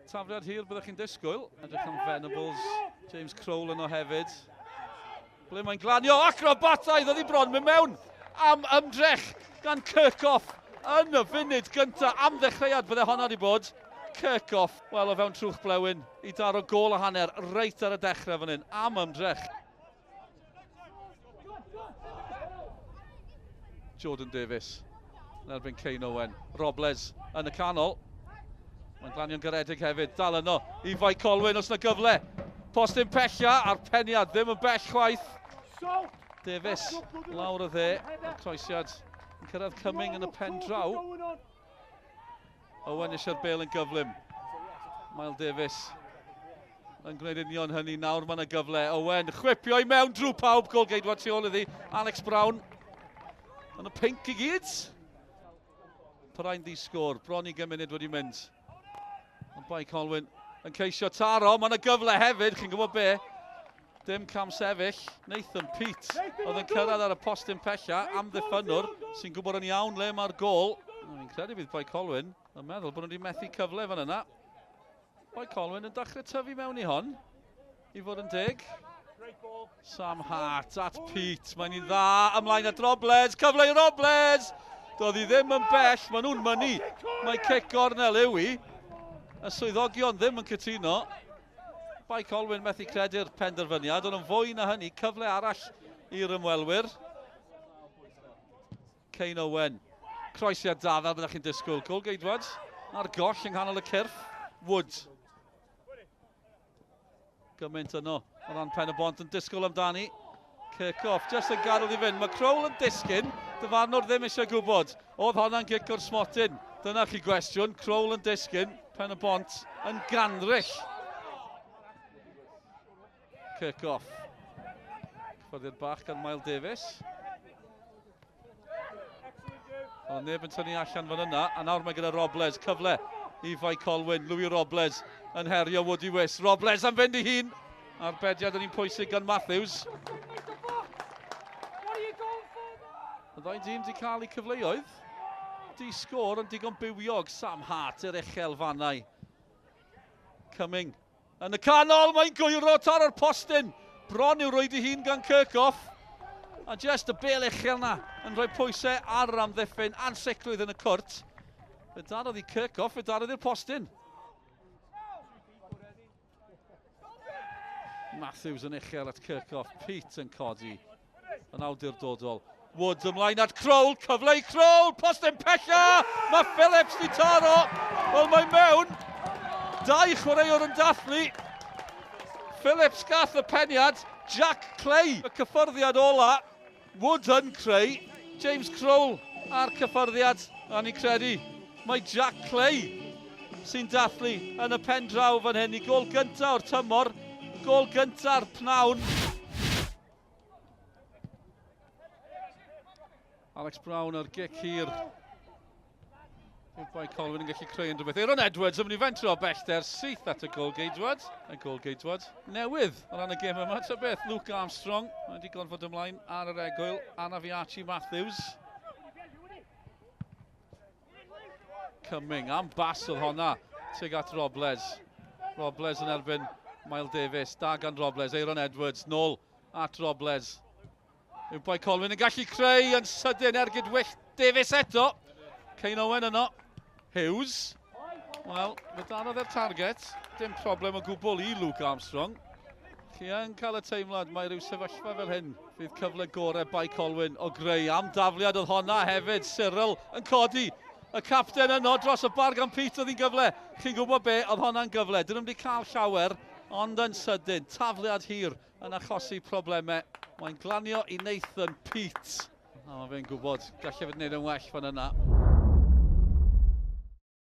Tafliad hir byddech chi'n disgwyl. Edrych am Venables, James Crowell yno hefyd. Ble mae'n glanio, acrobataidd oedd hi bron mynd mewn am ymdrech gan Kirkhoff yn y funud gyntaf. Am ddechreuad bydde honna wedi bod. Kirkhoff, wel o fewn trwch blewyn i daro gôl a hanner reit ar y dechrau fan hyn. Am ymdrech. Jordan Davies yn erbyn Kane Owen. Robles yn y canol. Mae'n glanio'n garedig hefyd. Dal yno i Fai Colwyn os yna gyfle. Postyn pella a'r peniad ddim yn bell chwaith. Davies lawr y dde. A'r croesiad yn cyrraedd Cumming yn y pen draw. Owen eisiau'r bel yn gyflym. Mael Davies yn gwneud union hynny. Nawr mae yna gyfle. Owen chwipio i mewn drwy pawb. Gol geidwad tu ôl iddi. Alex Brown yn y pink i gyd. Parain ddi sgôr. Bron i gymuned wedi mynd. Ond Bai Colwyn yn ceisio taro. Mae yna gyfle hefyd. Chi'n gwybod be? Dim cam sefyll. Nathan Peat oedd yn cyrraedd ar y postyn pella am ddiffynwr sy'n gwybod yn iawn le mae'r gôl. Fi'n credu bydd Bai Colwyn yn meddwl bod nhw wedi methu cyfle fan yna. Bae Colwyn yn dechrau tyfu mewn i hon, i fod yn deg. Sam Hart at Pete, mae'n i'n dda, ymlaen at Robles, cyfle i Robles! Doedd hi ddim yn bell, maen nhw'n mynnu. Mae cic gornel yw i. Y swyddogion ddim yn cytuno. Bae Colwyn methu credu'r penderfyniad, ond yn fwy na hynny, cyfle arall i'r ymwelwyr. Kane Owen. Croesiad da fel byddech chi'n disgwyl. Gol geidwad ar goll yng nghanol y cyrff. Wood. Gymaint yno o ran pen y bont yn disgwyl amdani. Kirkhoff jyst yn gadael i fynd. Mae Crowell yn disgyn. Dyfarnwr ddim eisiau gwybod. Oedd honna'n gic o'r smotyn. Dyna chi gwestiwn. Crowell yn disgyn. Pen y bont yn ganryll. Kirkhoff. Cyffyrddiad bach gan Mael Davies. Ond neb yn tynnu allan fan yna. A nawr mae gyda Robles cyfle i Fai Colwyn. Louis Robles yn herio Woody Wis. Robles am fynd i hun. Arbediad yn un pwysig gan Matthews. Y ddau dîm wedi cael eu cyfleoedd. Di sgôr yn digon bywiog. Sam Hart i'r uchel fannau. Cumming Yn y canol, mae'n gwyro taro'r postyn. Bron i'w rwyd i hun gan Kirkhoff. A jyst y bel uchel na yn rhoi pwysau ar yr amddiffyn, ansicrwydd yn y cwrt. Fe darodd i Kirkhoff, fe darodd i'r postyn. Matthews yn uchel at Kirkhoff, Pete yn codi yn awdurdodol. Wood ymlaen at Kroll, cyfle i Kroll, postyn pella, mae Phillips di taro, wel mae mewn, dau chwaraewr yn dathlu, Phillips gath y peniad, Jack Clay, y cyffyrddiad ola, Wood yn creu, James Kroll a'r cyffyrddiad, a ni'n credu mae Jack Clay sy'n dathlu yn y pen draw fan hyn i gol gyntaf o'r tymor, gol gynta'r pnawn. Alex Brown ar gic hir. Yw Bai Colwyn yn gallu creu unrhyw beth. Aaron Edwards yn mynd i fentro o bellter syth at y gol geidwad. Y gol geidwad newydd o ran y gêm yma. Ta beth, Luke Armstrong. Mae wedi gorfod ymlaen ar yr egwyl. Anafiachi Matthews. Cumming am bas oedd honna tuag at Robles. Robles yn erbyn Mael Davies. Da gan Robles. Aaron Edwards nôl at Robles. Yw Boi Colwyn yn gallu creu yn sydyn ergyd wyllt Davies eto. Cain Owen yno. Hughes. Wel, fe darodd e'r target. Dim problem o gwbl i Luke Armstrong. Chi yn cael y teimlad mae rhyw sefyllfa fel hyn fydd cyfle gorau Bae Colwyn o greu. Am dafliad oedd honna hefyd. Cyril yn codi. Y capten yno dros y bar gan Pete oedd hi'n gyfle. Chi'n gwybod be, oedd honna'n gyfle. Dyn nhw'm wedi cael llawer, ond yn sydyn. Tafliad hir yn achosi problemau. Mae'n glanio i Nathan Pete. A mae fe'n gwybod, gallai fe wneud yn well fan yna.